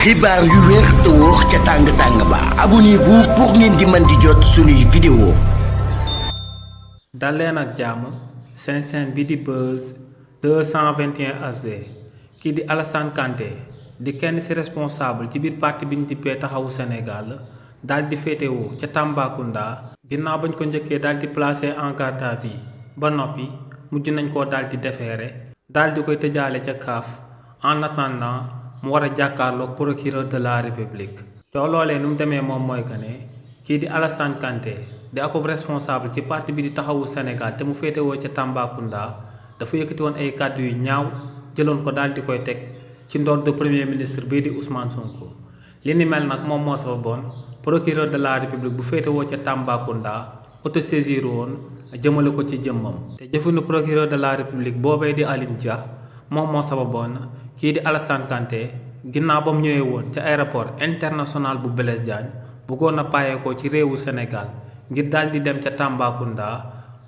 xibaar yu wér te wóor ca tàng ba abonnez-vous pour ngeen di mën di jot suñuy vidéo. dal leen ak jàmm seen chaîne bi di Buzz 221 HD kii di Alassane Kanté di kenn ci responsable ci biir parti bi ñu dippee taxawu Sénégal daal di féetewoo ca Tambacounda ginnaaw bañ ko njëkkee daal di placé en garde à vue ba noppi mujj nañ koo daal di déféré daal di koy tëjaale ca CAF en attendant mu war a jàkkaarloog procureur de la République. coow loolee nu mu demee moom mooy que ne kii di Alassane Kanté di akub responsable ci parti bi di taxawu Sénégal te mu féetewoo ca Tambacounda dafa yëkkati woon ay kàddu yu ñaaw jëloon ko daal di koy teg ci ndodd premier ministre bii di Ousmane Sonko. li ni mel nag moom moo sababoon procureur de la République bu féetewoo ca Tambacounda autosaisir woon jëmale ko ci jëmmam. te jëfinu procureur de la République boobee di Aline Dia moom moo sababoon kii di Alassane Kanté ginnaaw ba mu ñëwee woon ca aéroport international bu Blaise Diagne bëggoon a bàyyeekoo ci réewu Sénégal ngir daal di dem ca Tambacounda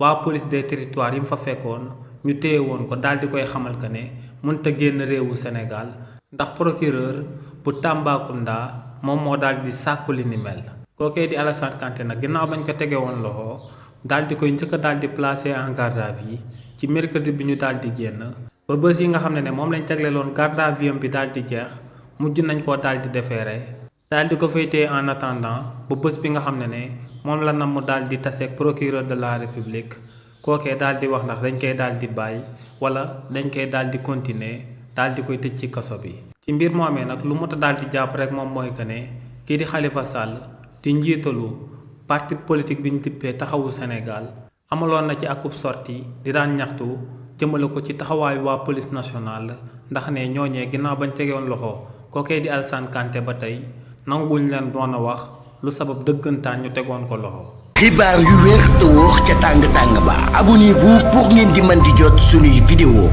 waa police des territoires yi mu fa fekkoon ñu téye woon ko daal di koy xamal que ne mënut a génn réewu Sénégal ndax procureur bu Tambacounda moom moo daal di sàkku li ni mel. kookee di Alassane Kanté nag ginnaaw bañ ko tegee woon loxo daal di koy njëkk a daal di placé en garde à vue ci mercredi bi ñu daal di génn. ba bés yi nga xam ne moom lañ jagleeloon garde à vue bi daal di jeex mujj nañ koo daal di déféré daal di ko féetee en attendant ba bés bi nga xam ne moom la nam mu daal di taseeg procureur de la République kookee daal di wax ndax dañ koy daal di bàyyi wala dañ koy daal di continuer daal di koy tëj ci kaso bi. ci mbir moomee nag lu mot a daal di jàpp rek moom mooy que ne kii di Khalifa Sall di njiitalu parti politique bi ñu dippee taxawu Sénégal amaloon na ci akub sortie di daan ñaxtu jëmale ko ci taxawaayu waa police nationale ndax ne ñooñee ginnaaw bañ tegewoon loxo kookee di Alassane Kanté ba tey nanguwuñ leen doon a wax lu sabab dëggantaan ñu tegoon ko loxo. xibaar yu wér te wóor ca tàng ba abonnez-vous pour ngeen di mën di jot suñuy vidéo.